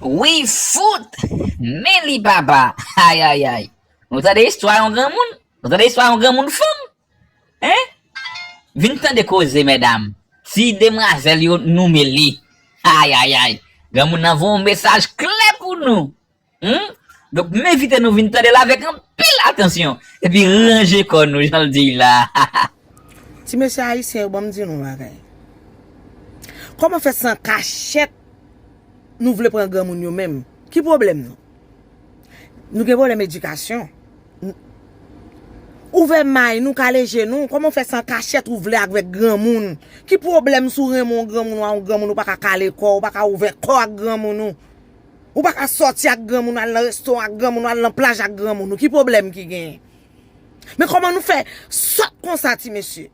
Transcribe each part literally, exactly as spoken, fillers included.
Wi, fout! Men li papa! Ayayay! Nou tande istwa yon granmoun? Nou tande istwa yon granmoun fanm? Hein? Vin tande koze, medam. Ti demwazèl yo nou mele. Ayayay! Granmoun nan voye yon mesaj klè pou nou. Hmm? Donk, m envite nou vin tande l avèk anpil atansyon. Epi ranje kò nou, jan l di la. Ti mesye ayisyen yo, ban m di nou bagay. Kòman fè se an kachèt nou vle pran granmoun yo menm? Ki pwoblèm nou? Nou gen pwoblèm edikasyon. Ouvè may nou, kale je nou. Kòman fè se an kachèt ou vle avèk granmoun? Ki pwoblèm si w renmen yon granmoun, ou a yon granmoun, ou pa ka kale kò, ou pa ka ouvè kò ak granmoun ou? Ou pa ka sòti ak granmoun, al nan restoran ak granmoun, al nan plaj ak granmoun ou? Ki pwoblèm ki genyen? Men kòman nou fè sòt konsa, ti mesye?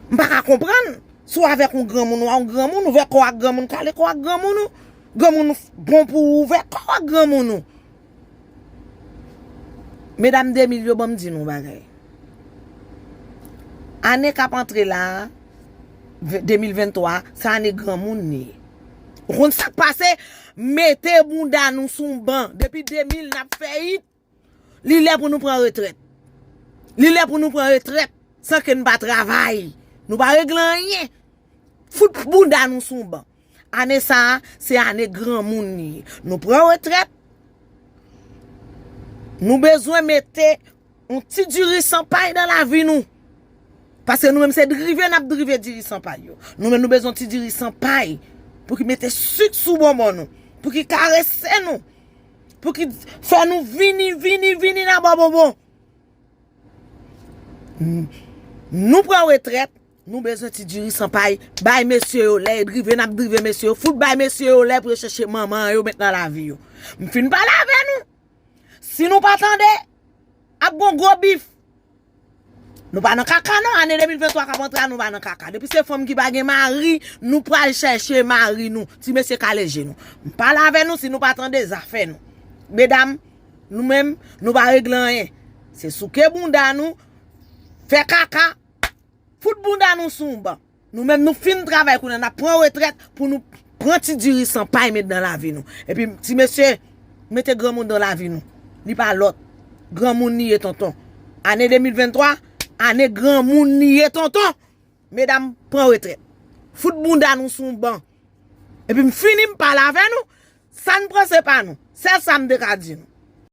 M pa ka konprann. Si w avèk yon granmoun, ou a yon granmoun, ouvè kò ak granmoun, kale kò ak granmoun ou. Granmoun bon pou ou, ouvè kò ak granmoun ou. Medam de mil yo, ban m di nou bagay. Ane k ap antre la, de mil venntwa, se ane granmoun li ye. Ou konn sa k pase? Mete bounda nou sou yon ban. Depi de mil n ap fè it. Li lè pou nou pran retrèt. Li lè pou nou pran retrèt san ke n pa travay. Nou pa regle anyen. Fout bounda nou sou yon ban. Ane sa a, se ane granmoun li ye. Nou pran retrèt. Nou bezwen mete yon ti diri san pay nan lavi nou. Paske nou menm se drive n ap drive diri san pay yo. Nou menm nou bezwen ti diri san pay pou ki mete sik sou bonbon nou, pou ki karese nou, pou ki fè nou vini, vini, vini nan bò bonbon. Nou pran retrèt, nou bezwen ti diri san pay, bay mesye yo lè, drive n ap drive mesye yo, fout bay mesye yo lè pou yo chèche manman yo met nan lavi yo. M fin pale avè nou. Si nou pa tande, ap gon gwo bif. Nou pa nan kaka non, ane de mil venntwa k ap antre a, nou pa nan kaka. Depi se fanm ki pa gen mari, nou pral chèche mari nou. Ti mesye kale je nou. M pale avè nou, si nou pa tande, zafè nou. Medam, nou menm, nou pa regle anyen. Se souke bounda nou, fè kaka, fout bounda nou sou yon ban. Nou menm nou fin travay kounye a, n ap pran retrèt pou nou pran ti diri san pay met nan lavi nou. Epi ti mesye, mete granmoun nan lavi nou. Li pa lòt. Granmoun li ye tonton. Ane de mil venntwa, ane granmoun li ye tonton. Medam, pran retrèt. Fout bounda nou sou yon ban. Epi m fini m pale avè nou. Sa n pran se pa nou. Sèl sa m te ka di nou.